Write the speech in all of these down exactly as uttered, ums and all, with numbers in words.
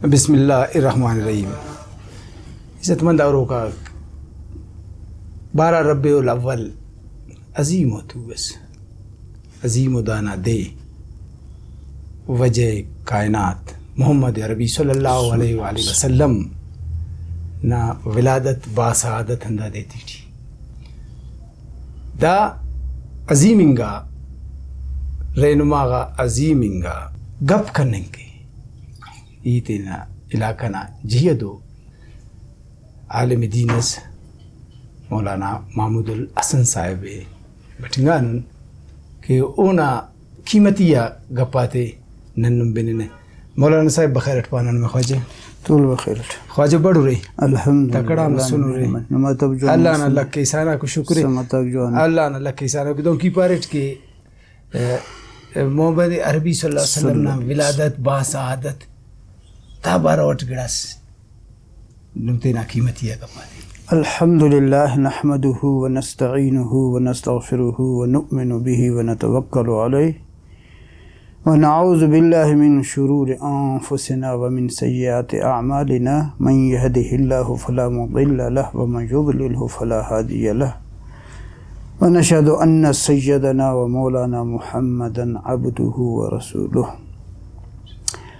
بسم اللہ الرحمن الرحیم۔ عزت مند اوروکاک، بارہ ربیع الاول عظیم و تو اس، عظیم و دانا دے، وجہ کائنات محمد عربی صلی اللہ علیہ وآلہ وسلم نا ولادت باسعادت ہندا دے تیٹی۔ دا عظیم انگا رہنما غا عظیم انگا گپ کننگ کے ای تینا علاقہ نا جہی ء دو عالم دین اس مولانا محمود الحسن صاحب ء بٹنگانن کہ اونا قیمتی آ گپاتے نن نم بننہ۔ مولانا صاحب بخیر اٹ پانہ نمے خواجہ۔ تول بخیر اٹ۔ خواجہ بڑ ارے؟ الحمدللہ، تکڑا مسن ارے؟ نما تب جوان اللہ نا مسن۔ لکھ احسان آکو شکر ء۔ سمتاک جوان۔ اللہ نا لکھ احسان آکو۔ دہنکہ ای پاریٹ کہ، ا، ا، محمد عربی صلی اللہ علیہ وسلم نا صلی اللہ علیہ وسلم۔ ولادت باسعادت تا بارو اٹ گڑاس نم تینا قیمتی آ گپانے۔ الحمد لله نحمده ونستعينه ونستغفره ونؤمن به ونتوكل عليه ونعوذ بالله من شرور أنفسنا ومن سيئات أعمالنا، من يهده الله فلا مضل له ومن يضلله فلا هادي له، ونشهد أن سيدنا ومولانا محمدا عبده ورسوله۔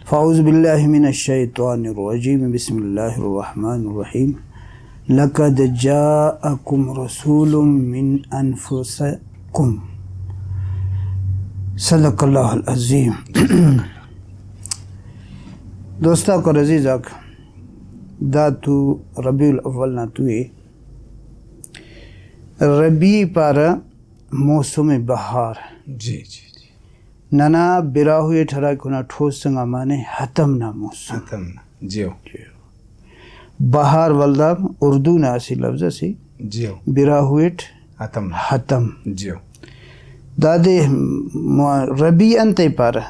فأعوذ بالله من الشيطان الرجيم، بسم الله الرحمن الرحيم۔ لقد جاءكم رسول من أنفسكم۔ صدق الله العظيم۔ دوستاک اور عزیزاک، دا تو ربیع الاول نا تو ء۔ ربیع پارہ موسم بہار۔ جی، جی، جی۔ ننا براہوئی اٹ ہراکہ اونا ٹھوس انگا معنی ہتم نا موسم۔ ہتم نا، جیو۔ بہار ولدا اردو نا اسہ لفظ اسے۔ جیو۔ براہوئی اٹ ہتم نا۔ ہتم۔ جیو۔ دادے م-، ربیع انتئے پارہ؟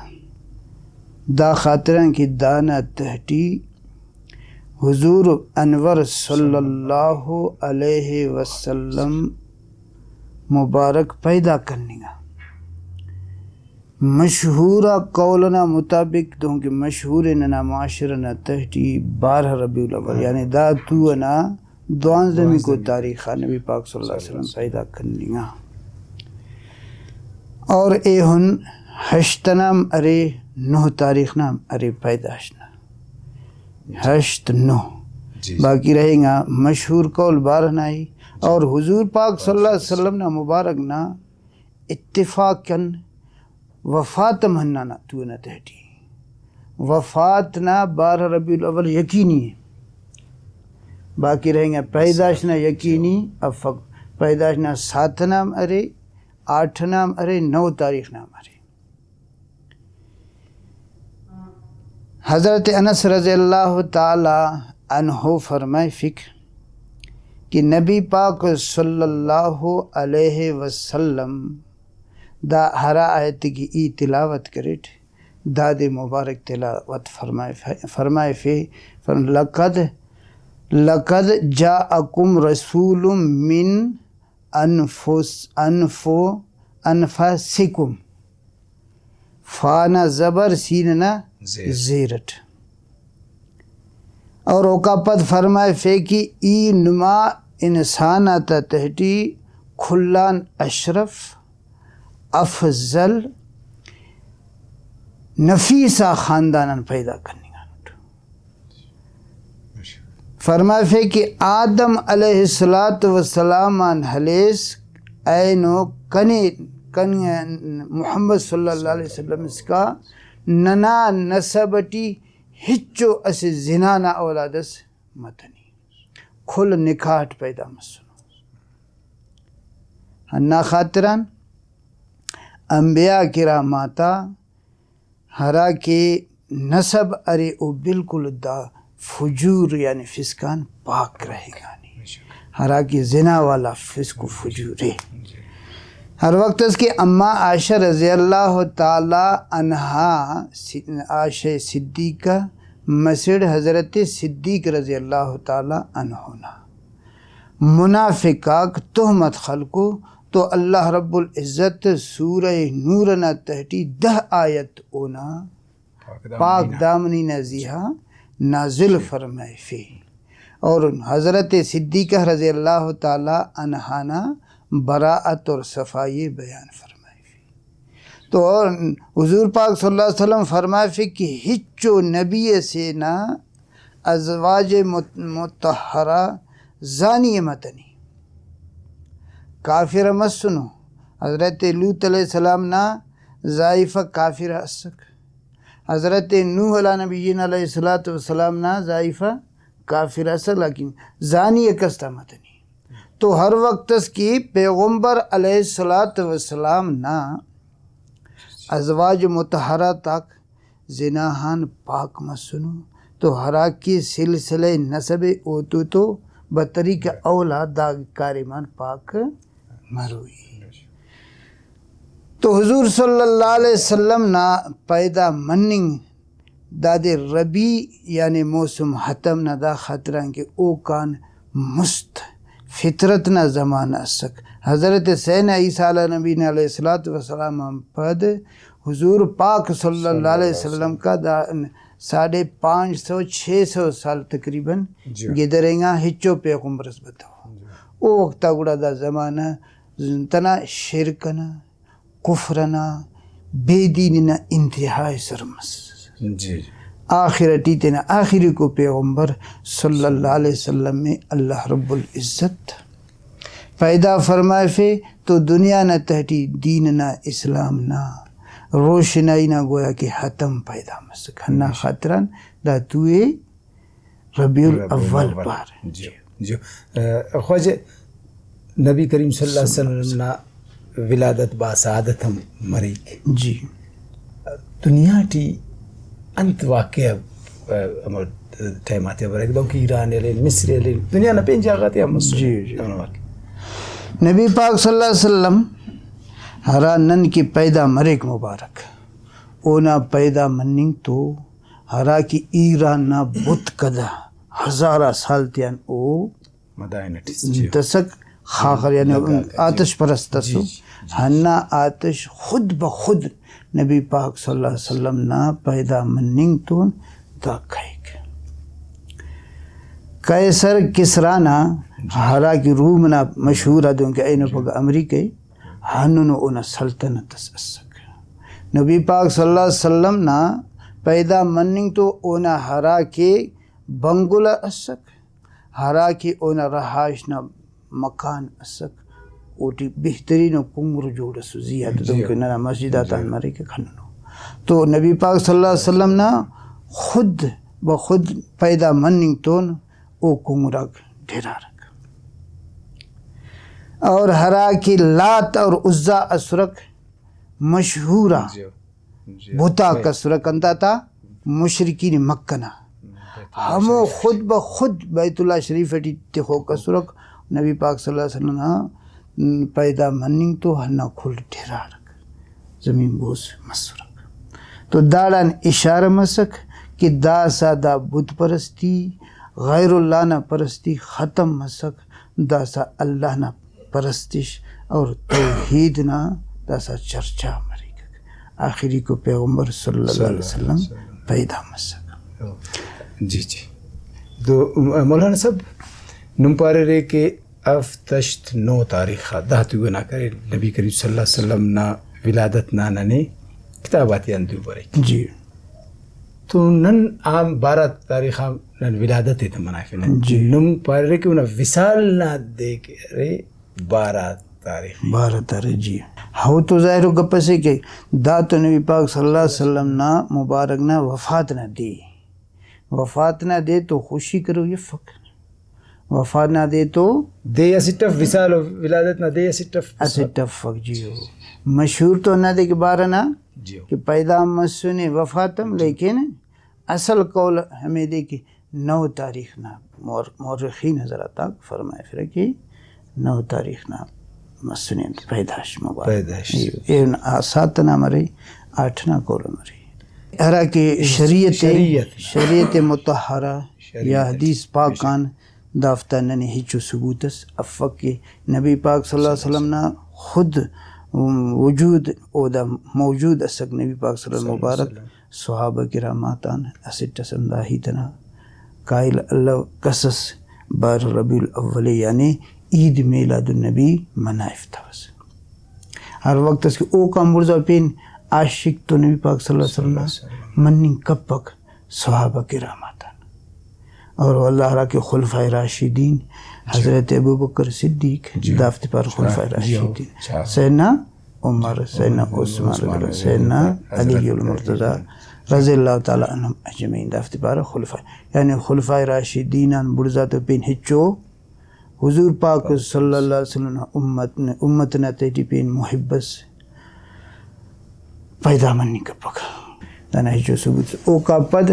دا خاطران کہ دانا تہٹی حضور انور صلی اللہ علیہ وسلم مبارک پیدا کننگا۔ مشہور آ قول ئنا مطابق، دہنکہ مشہور ءِ ننا معاشرہ نا تہٹی بارہ ربیع الاول، یعنی دا تو ئنا دوانزدہ میکو تاریخ آ نبی پاک صلی اللہ علیہ وسلم پیدا کننگا۔ اور ایہن ہشت ئنا ہم ارے، نہہ تاریخ نا ہم ارے پیدائش نا۔ ہشت، نہہ۔ جی، جی۔ باقی رہینگا مشہور قول بارہ نا ہی۔ اور حضور پاک صلی اللہ علیہ وسلم نا مبارک نا اتفاقاً وفات ہم ہندانا تو ئنا تہٹی۔ وفات نا بارہ ربیع الاول یقینی ءِ۔ باقی رہینگا پیدائش نا یقینی افک۔ پیدائش نا سات ئنا ہم ارے، آٹھ ئنا ہم ارے، نہہ تاریخ نا ہم ارے۔ حضرت انس رضی اللہ تعالی عنہ فرمائفک کہ نبی پاک صلی اللہ علیہ وسلم دا ہرا آیت کہ ای تلاوت کریٹ، دادے مبارک تلاوت فرمائف-، فرمائفے، فرم-، لقد، لقد جاءکم رسول من انفس-، انف-، انفسکم۔ فا نا زبر، سین ئنا زیر۔ زیر اٹ۔ اور اوکا پد فرمائفے کہ ای نما انسان آتا تہٹی کل آن اشرف، افضل، نفیس آ خاندان آن پیدا کننگانٹ۔ فرمائفے کہ آدم علیہ الصلوۃ والسلام آن ہلیس اینو کنے، کن محمد صلی اللہ علیہ وسلم اسکا ننا نسب ٹی ہچو اسہ زنا نا اولاد اس متنی، کل نکاح اٹ پیدا مسنو۔ ہندا خاطران انبیاء کرام آتا ہرا کہ نسب ارے، او بالکل دا فجور یعنی فسق آن پاک رہینگانے۔ ہرا کہ زنا والا فسق و فجور ءِ۔ ہر وخت اس کہ اماں عائشہ رضی اللہ تعالی عنہا، س-، عائشہ صدیقہ مسڑ حضرت صدیق رضی اللہ تعالی عنہ نا۔ منافق آک تہمت خلکو تو اللہ رب العزت سورہ نور نا تہٹی دہ آیت اونا پاک دامنی نا زیہا نازل فرمائفے اور حضرت صدیقہ رضی اللہ تعالی عنہا نا براءت اور صفائی بیان فرمائفے۔ تو حضور پاک صلی اللہ علیہ وسلم فرمائفے کہ ہچو نبی اسے نا ازواج مت-، مطہرہ زانی متنی، کافرہ مسنو۔ حضرت لوط علیہ السلام نا زائفہ کافرہ اسک۔ حضرت نوح علیٰ نبینا علیہ الصلوۃ والسلام نا زائفہ کافرہ اسک، لیکن زانی ءِ کس تا متنی۔ تو ہر وخت اس کہ پیغمبر علیہ الصلوۃ والسلام نا ازواج مطہرات آک زنا آن پاک مسنو، تو ہراکہ سلسلہ نسب ءِ اوتو تو بطریق اولا دا کاریم آن پاک مروئی۔ تو حضور صلی اللہ علیہ وسلم نا پیدا مننگ دادے ربیع یعنی موسم ہتم نا دا خاطران کہ اوکان مست فطرت نا زمانہ اسک۔ حضرت سیدنا عیسیٰ علیٰ نبینا علیہ الصلوۃ والسلام آن پد حضور پاک صلی اللہ علیہ وسلم کا دا ساڑھے پانچ سو چھ سو سال تقریباً جی۔ گدرینگا ہچو پیغمبر اس بتو۔ جی۔ او وخت آ گڑا دا زمانہ تنا شرک ئنا، کفر ئنا، بے دینی نا انتہائی سر مس۔ جی۔ آخر ٹی تینا آخریکو پیغمبر صلی اللہ علیہ وسلم ءِ اللہ رب العزت پیدا فرمائفے تو دنیا نا تہٹی دین نا، اسلام نا روشنائی نا گویا کہ ہتم پیدا مسک۔ ہندا خاطران دا تو ءِ ربیع ربیع الاول الاول۔ پار۔ جی، جی۔ آ، خواجہ، نبی کریم صلی اللہ علیہ وسلم نا ولادت باسعادت ہم مریک۔ جی۔ دنیا ٹی انت واقعہ، آ، ہمو ٹائم آتیا بریک؟ دہنکہ ایران ہلین، مصر ہلین، دنیا نا پین جاگہ غاتیا ہم مسنے۔ جی، جی۔ ہمو واقعہ۔ نبی پاک صلی اللہ علیہ وسلم ہرا نن کہ پیدا مریک مبارک، اونا پیدا مننگ تو ہرا کہ ایران نا بت کدہ ہزارہ سال تیان او مدائن ٹی دسک خاخر، یعنی لگا کہ آتش پرست جی، اسو۔ جی، جی۔ ہندا آتش خود بخود نبی پاک صلی اللہ علیہ وسلم نا پیدا مننگ تون دا کہیک۔ قیصر کسریٰ نا جی۔ ہرا کہ روم نا مشہور آ دہنکہ اینو جی۔ پگہ امریکہ ءِ، ہندنو اونا سلطنت اس اسک۔ نبی پاک صلی اللہ علیہ وسلم نا پیدا مننگ تو اونا ہرا کہ بنگلہ اسک، ہرا کہ اونا رہائش نا مکان اسک، اوٹی بہترین و کنگر جوڑ اسو، زی آ جی۔ دہنکہ ننا مسجد آتان جی۔ مریک ہندنو۔ تو نبی پاک صلی اللہ علیہ وسلم نا خود بخود پیدا مننگ تون او کنگراک ڈھرارک۔ اور ہرا کہ لات اور عزیٰ اسرک مشہور آ جی۔ جی۔ بتاک اسرک انت آتا؟ مشرکین مکہ نا۔ بیت اللہ ہمو شریف۔ خود بخود بیت اللہ شریف ٹی تخوک اسرک۔ نبی پاک صلی اللہ علیہ وسلم نا پیدا مننگ تو ہندا کل ڈھرارک زمین بوس مسرک۔ تو داڑان اشارہ مسک کہ داسہ دا بت پرستی، غیر اللہ نا پرستی ختم مسک، داسہ اللہ نا پرستش اور توحید نا داسہ چرچا مریکک۔ آخریکو پیغمبر صلی اللہ علیہ وسلم پیدا مسک۔ جی، جی۔ تو مولانا صاحب، نم پاریرے کہ ہفت، ہشت، نو تاریخ آ دا تو گناہ کرے نبی کریم صلی اللہ علیہ وسلم نا ولادت نا ننے کتاب آتیان دو بریک۔ جی۔ تو نن عام بارہ تاریخ آ نن ولادت ءِ تہ منائفنہ۔ جی۔ نم پاریرے کہ اونا وصال نا دے کہ ارے بارہ تاریخ۔ بارہ تاریخ، جی۔ ہو تو ظاہر و گپ اسے کہ دا تو نبی پاک صلی اللہ علیہ وسلم نا مبارک نا وفات نا دے۔ وفات نا دے تو خوشی کروئی افک۔ وفات نا دے تو دے اسٹ اف، وصال و ولادت نا دے اسٹ اف۔ اسٹ افک، جی ہو۔ مشہور تو ہندادے کہ بارہ نا جی ہو۔ کہ پیدا مسنے وفات ہم، لیکن اصل قول ہمیدے کہ نو تاریخ نا مور-، مورخین حضرات آک فرمائفرہ کہ نو تاریخ نا مسنے انت پیدائش مبارک۔ پیدائش۔ ایہن آ ساعت ئنا مرے، آٹھ نا قول مرے۔ ہرا کہ شریعت، شریعت نا۔ شریعت مطہرہ شریعت یا حدیث پاک آن دافتا ننے ہچو ثبوت اس افک کہ نبی پاک صلی اللہ علیہ وسلم نا خود وجود اودا موجود اسک۔ نبی پاک صلی اللہ علیہ وسلم مبارک صحابہ کرام آتان اسٹ ئس ہندا ہیت ئنا قائل الو کس اس بارہ ربیع الاول یعنی عید میلاد النبی منائفتوس۔ ہر وخت اس کہ اوکان بڑزا پین عاشق تو نبی پاک صلی اللہ علیہ وسلم نا مننگ کپک۔ صحابہ کرام آتان۔ اور ولدا ہراکہ خلفائے راشدین، جی۔ حضرت ابوبکر صدیق، جی۔ دافتے پارہ خلفائے جی۔ راشدین۔ جی۔ سیدنا عمر، سیدنا عثمان، سیدنا علی المرتضی رضی اللہ تعالی عنہم اجمعین، دافتے پارہ خلفائے۔ یعنی خلفائے راشدین آن بڑزا تو پین ہچو حضور پاک صلی اللہ علیہ وسلم نا امت نے، امت نا تیٹی پین محب اس پیدا مننگ کپک۔ دانا ہچو ثبوت۔ اوکا پد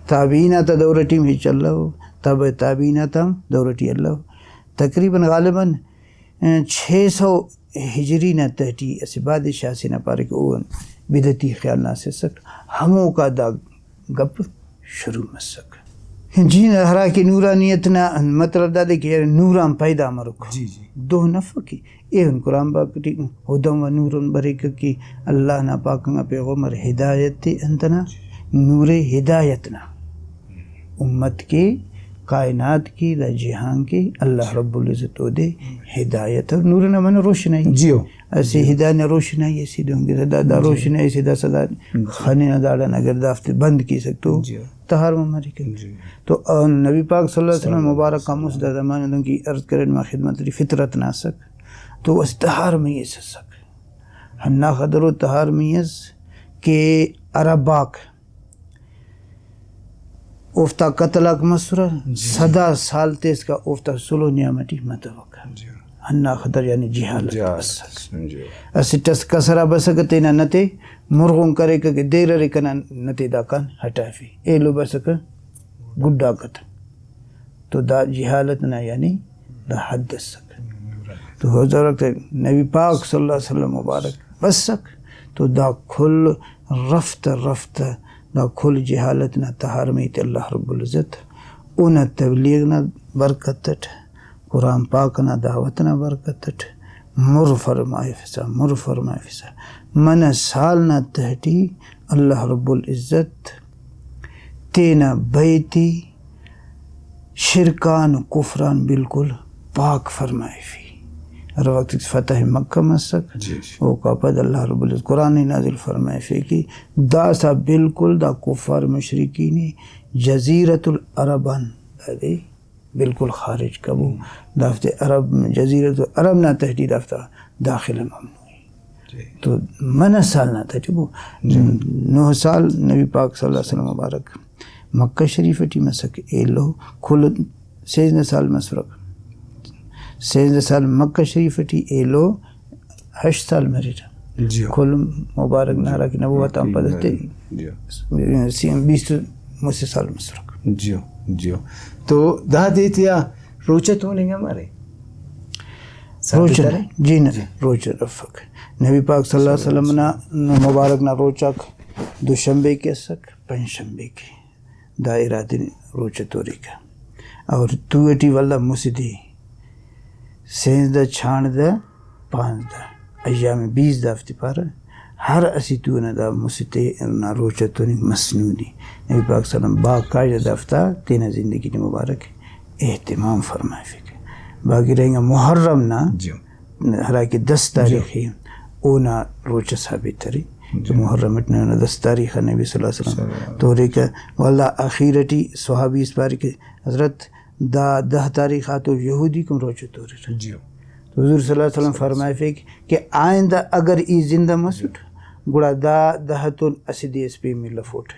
تابعین آتا دور ٹی ہم ہچ الو، تبع تابعین آتا ہم دور ٹی الو۔ تقریباً غالباً چھ سو ہجری نا تہٹی اسہ بادشاہ سے نا پارے کہ او بدعتی خیال نا اسہ اسک، ہموکا دا گپ شروع مسک۔ جی نا، ہرا کہ نورانیت نا مطلب دادے کہ نوران پیدا مروک۔ جی، جی۔ دہن افک کہ ایہن قرآن پاک ٹی ہدی و نور بریک کہ اللہ نا پاک انگا پیغمبر ہدایت تے انت نا، نور ہدایت نا۔ امت کے، کائنات کے، دا جہان کے اللہ رب العزت اودے ہدایت اور نور نا منہ روشنائی۔ جیو۔ اسہ ہدایت نا روشنائی اسے دہنکہ دا، دا جی۔ روشنائی اسے داسہ دا ہم۔ خننہ داڑان اگر دافتے بند کیسک تو جی۔ تہار مریک۔ جی۔ تو نبی پاک صلی اللہ علیہ وسلم مبارک آن مست دا زمانہ دہنکہ عرض کرے نما خدمت ٹی فطرت نا اسک تو اسہ تہار مئی اس اسک۔ ہنداخہ درو تہار مئی اس کہ عرب آک اوفتا قتل آک مسرہ، جی، جی۔ سدا سال تیسکا اوفتا سلو نیام ٹی متوکہ۔ جی۔ ہندا خطر یعنی جہالت جہالت، بسکہ۔ جی۔ اسٹ اس کسرا بسکہ تینا نتے مرغن کریکہ کہ دیر ارے کنا نتے داکان ہٹافے۔ ایلو بسکہ گڈاکت۔ تو دا جہالت نا یعنی دا حد اسک۔ تو ہُدا وخت نبی پاک صلی اللہ علیہ وسلم مبارک بسک تو دا کل رفتہ رفتہ دا کل جہالت نا تہار مئی تے اللہ رب العزت اونا تبلیغ نا برکت اٹ، قرآن پاک نا دعوت نا برکت اٹ مر فرمائفسا، مر فرمائفسا۔ منہ سال نا تہٹی اللہ رب العزت تینا بئے تے شرک آن و کفر آن بالکل پاک فرمائفی۔ ہر وخت فتح مکہ مسک، جی، جی۔ اوکا پد اللہ رب العزت قرآن ءِ نازل فرمائفے کہ داسہ بالکل دا کفار مشرکین ءِ جزیرۃ العرب آن دادے بالکل خارج کبو۔ دافتے عرب، جزیرۃ العرب نا تہٹی دافتا داخلہ ممنوع ءِ۔ جی۔ تو منہ سال نا تہٹی بو۔ جی۔ نہہ سال نبی پاک صلی اللہ علیہ وسلم مبارک مکہ شریف ٹی مسک، ایلو کل سیزدہ سال مسرک۔ سیزدہ سال مکہ شریف ٹی، ایلو ہشت سال مریرہ۔ جی۔ کل مبارک نا ہرا کہ نبوت آن پد تے جی۔ سی-، بیست و مسہ سال مسرک۔ جی، جی۔ تو دا دے تیا روچہ توننگ ہم ارے؟ روچہ نا؟ جی نہ، جی۔ روچہ افک۔ نبی پاک صلی اللہ علیہ وسلم نا مبارک نا روچاک دوشنبے کے اسک، پنچ شنبے کے۔ دا ارا دن روچہ توریکہ۔ اور تو ٹی ولدا مسہ دے سیزدہ، چھانڑدہ، پانزدہ، ایام بیض دافتے پارہ۔ ہر اسہ تو نا دا مسہ تے نا روچہ توننگ مسنون ءِ۔ نبی پاک صلی اللہ علیہ وسلم باقاعدہ دافتا تینا زندگی ٹی مبارک اہتمام فرمائفیکہ۔ باقی رہینگا محرم نا، جی۔ ہرا کہ دس تاریخ ءِ، اونا روچہ ثابت ارے۔ جی۔ تو محرم اٹ ننا دس تاریخ آ نبی صلی اللہ علیہ وسلم صلی اللہ علیہ وسلم۔ توریکہ۔ ولدا آخیر ٹی صحابی اس پارے کہ حضرت، دا دہ تاریخ آ تو یہودیک ہم روچہ توریرہ۔ جی۔ تو حضور صلی اللہ علیہ وسلم فرمائفیک کہ آئندہ اگر ای زندہ مسٹ، گڑا دا دہ تون اسہ دے اس پین ملفوٹ۔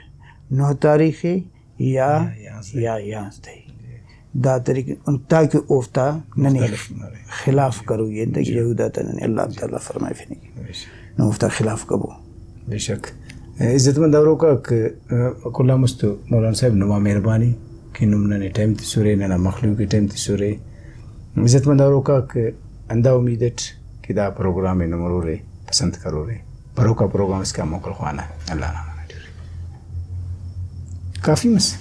نہہ تاریخ ءِ یا، یا یانزدہ۔ یا یانزدہ۔ جی۔ دا طریقہ ان تاکہ اوفتا ننے مختلف مرے۔ خلاف کروئی انت کہ جی۔ یہود آتا ننے اللہ تعالیٰ فرمائفنگ۔ بے شک۔ نو اوفتا خلاف کبو۔ بے شک۔ عزت مند اوروکاک، کل آن مست مولانا صاحب نما مہربانی کہ نم ننے ٹائم تسرے، ننا مخلوق ءِ ٹائم تسرے۔ عزت مند اوروکاک، ہندا امید اٹ کہ دا پروگرام ءِ نم ہرورے، پسند کرورے۔ بروکا پروگرام اسکان موکل خوانہ۔ اللہ نا امان اٹ ارے۔ کافی مس۔